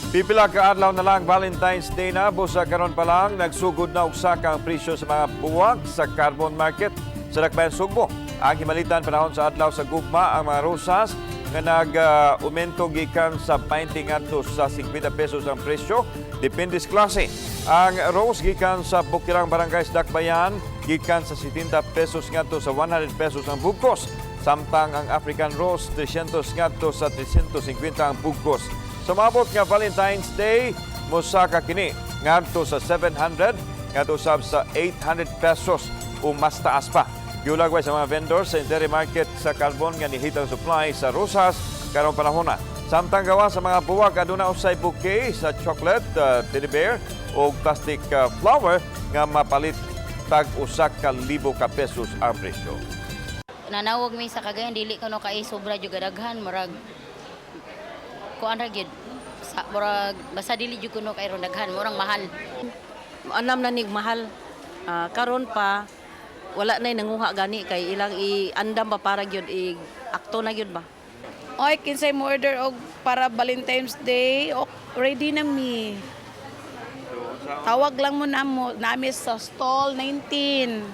Pipila ka adlaw na lang, Valentine's Day na, busa karon pa lang nagsugod na og saka ang presyo sa mga buwag sa Carbon Market sa Dakbayan Sugbo. Ang himalitan panahon sa Adlaw sa Gugma, ang mga rosas nga nag-aumento gikan sa 20 ngadto sa 50 pesos ang presyo, depende sa klase. Ang rose gikan sa Bukirang Barangay sa Dakbayan, gikan sa 70 pesos ngadto sa 100 pesos ang bugkos. Samtang ang African rose, 300 ngadto sa 350 ang bugkos. Sumabot nga Valentine's Day, mosaka kini ngadto sa 700 ngadto sab sa 800 pesos o mas taas pa. Giulagway sa mga vendors sa Interior Market sa Carbon nga nihit ang supply sa rosas karong panahon na. Samtang gawa sa mga buwag, aduna usay bouquet sa chocolate, teddy bear o plastic flower nga mapalit tag 1,000 ka pesos ang presyo. Nanawag mi sa Cagayan, dili kano kay sobra jud daghan, murag kuan ra gyud sa murag basta dili jud kuno kay ron daghan, murang mahal. Anam na nig mahal. Ah, karon pa wala nay nanguha gani kay ilang i-andam ba para gyud i akto na gyud ba. Oy, kinsay mo order og para Valentine's Day, ok, ready na mi. Tawag lang mo namo, nami sa stall 19.